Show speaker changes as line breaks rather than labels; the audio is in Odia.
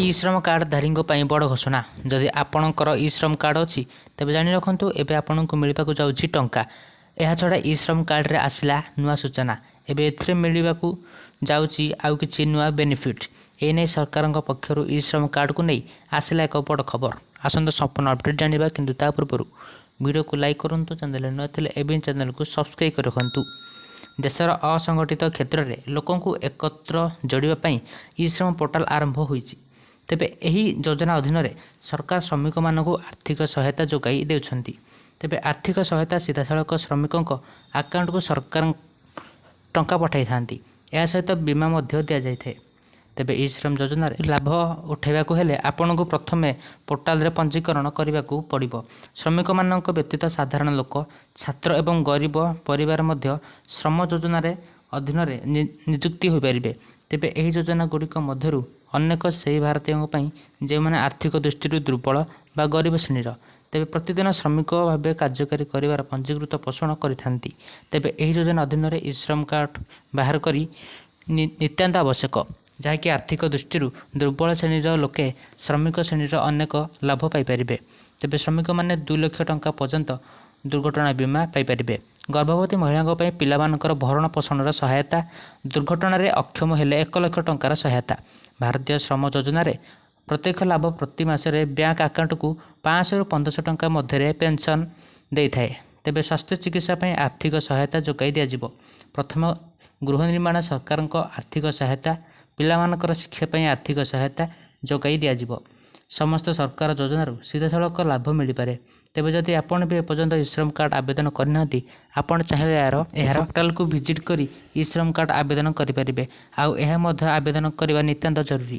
ଇ ଶ୍ରମ କାର୍ଡ଼ଧାରୀଙ୍କ ପାଇଁ ବଡ଼ ଘୋଷଣା। ଯଦି ଆପଣଙ୍କର ଇ ଶ୍ରମ କାର୍ଡ଼ ଅଛି, ତେବେ ଜାଣି ରଖନ୍ତୁ, ଏବେ ଆପଣଙ୍କୁ ମିଳିବାକୁ ଯାଉଛି ଟଙ୍କା। ଏହାଛଡ଼ା ଇ ଶ୍ରମ କାର୍ଡ଼ରେ ଆସିଲା ନୂଆ ସୂଚନା। ଏବେ ଏଥିରେ ମିଳିବାକୁ ଯାଉଛି ଆଉ କିଛି ନୂଆ ବେନିଫିଟ୍। ଏନେଇ ସରକାରଙ୍କ ପକ୍ଷରୁ ଇ ଶ୍ରମ କାର୍ଡ଼କୁ ନେଇ ଆସିଲା ଏକ ବଡ଼ ଖବର। ଆସନ୍ତୁ ସମ୍ପୂର୍ଣ୍ଣ ଅପଡ଼େଟ୍ ଜାଣିବା, କିନ୍ତୁ ତା ପୂର୍ବରୁ ଭିଡ଼ିଓକୁ ଲାଇକ୍ କରନ୍ତୁ। ଚ୍ୟାନେଲରେ ନୂଆ ଥିଲେ ଏବେ ଚ୍ୟାନେଲକୁ ସବସ୍କ୍ରାଇବ୍ କରି ରଖନ୍ତୁ। ଦେଶର ଅସଂଗଠିତ କ୍ଷେତ୍ରରେ ଲୋକଙ୍କୁ ଏକତ୍ର ଯୋଡ଼ିବା ପାଇଁ ଇ ଶ୍ରମ ପୋର୍ଟାଲ ଆରମ୍ଭ ହୋଇଛି। ତେବେ ଏହି ଯୋଜନା ଅଧୀନରେ ସରକାର ଶ୍ରମିକମାନଙ୍କୁ ଆର୍ଥିକ ସହାୟତା ଯୋଗାଇ ଦେଉଛନ୍ତି। ତେବେ ଆର୍ଥିକ ସହାୟତା ସିଧାସଳଖ ଶ୍ରମିକଙ୍କ ଆକାଉଣ୍ଟକୁ ସରକାର ଟଙ୍କା ପଠାଇଥାନ୍ତି। ଏହା ସହିତ ବୀମା ମଧ୍ୟ ଦିଆଯାଇଥାଏ। ତେବେ ଇ ଶ୍ରମ ଯୋଜନାରେ ଲାଭ ଉଠାଇବାକୁ ହେଲେ ଆପଣଙ୍କୁ ପ୍ରଥମେ ପୋର୍ଟାଲରେ ପଞ୍ଜୀକରଣ କରିବାକୁ ପଡ଼ିବ। ଶ୍ରମିକମାନଙ୍କ ବ୍ୟତୀତ ସାଧାରଣ ଲୋକ, ଛାତ୍ର ଏବଂ ଗରିବ ପରିବାର ମଧ୍ୟ ଶ୍ରମ ଯୋଜନାରେ ଅଧୀନରେ ନିଯୁକ୍ତି ହୋଇପାରିବେ। ତେବେ ଏହି ଯୋଜନା ଗୁଡ଼ିକ ମଧ୍ୟରୁ ଅନେକ ସେହି ଭାରତୀୟଙ୍କ ପାଇଁ ଯେଉଁମାନେ ଆର୍ଥିକ ଦୃଷ୍ଟିରୁ ଦୁର୍ବଳ ବା ଗରିବ ଶ୍ରେଣୀର। ତେବେ ପ୍ରତିଦିନ ଶ୍ରମିକ ଭାବେ କାର୍ଯ୍ୟକାରୀ କରିବାର ପଞ୍ଜୀକୃତ ପୋଷଣ କରିଥାନ୍ତି। ତେବେ ଏହି ଯୋଜନା ଅଧୀନରେ ଇ ଶ୍ରମ କାର୍ଡ଼ ବାହାର କରି ନିତାନ୍ତ ଆବଶ୍ୟକ, ଯାହାକି ଆର୍ଥିକ ଦୃଷ୍ଟିରୁ ଦୁର୍ବଳ ଶ୍ରେଣୀର ଲୋକେ ଶ୍ରମିକ ଶ୍ରେଣୀର ଅନେକ ଲାଭ ପାଇପାରିବେ। ତେବେ ଶ୍ରମିକମାନେ 2 ଲକ୍ଷ ଟଙ୍କା ପର୍ଯ୍ୟନ୍ତ ଦୁର୍ଘଟଣା ବୀମା ପାଇପାରିବେ। ଗର୍ଭବତୀ ମହିଳାଙ୍କ ପାଇଁ ପିଲାମାନଙ୍କର ଭରଣ ପୋଷଣର ସହାୟତା, ଦୁର୍ଘଟଣାରେ ଅକ୍ଷମ ହେଲେ 1 ଲକ୍ଷ ଟଙ୍କାର ସହାୟତା। ଭାରତୀୟ ଶ୍ରମ ଯୋଜନାରେ ପ୍ରତ୍ୟକ୍ଷ ଲାଭ ପ୍ରତି ମାସରେ ବ୍ୟାଙ୍କ ଆକାଉଣ୍ଟକୁ 500ରୁ 1500 ଟଙ୍କା ମଧ୍ୟରେ ପେନସନ୍ ଦେଇଥାଏ। ତେବେ ସ୍ୱାସ୍ଥ୍ୟ ଚିକିତ୍ସା ପାଇଁ ଆର୍ଥିକ ସହାୟତା ଯୋଗାଇ ଦିଆଯିବ। ପ୍ରଥମ ଗୃହ ନିର୍ମାଣ ସରକାରଙ୍କ ଆର୍ଥିକ ସହାୟତା, ପିଲାମାନଙ୍କର ଶିକ୍ଷା ପାଇଁ ଆର୍ଥିକ ସହାୟତା ଯୋଗାଇ ଦିଆଯିବ। ସମସ୍ତ ସରକାର ଯୋଜନାରୁ ସିଧାସଳଖ ଲାଭ ମିଳିପାରେ। ତେବେ ଯଦି ଆପଣ ବି ଏପର୍ଯ୍ୟନ୍ତ ଇ ଶ୍ରମ କାର୍ଡ଼ ଆବେଦନ କରିନାହାନ୍ତି, ଆପଣ ଚାହିଁଲେ ଏହାର ପୋର୍ଟାଲକୁ ଭିଜିଟ୍ କରି ଇ ଶ୍ରମ କାର୍ଡ଼ ଆବେଦନ କରିପାରିବେ। ଆଉ ଏହା ମଧ୍ୟ ଆବେଦନ କରିବା ନିତାନ୍ତ ଜରୁରୀ।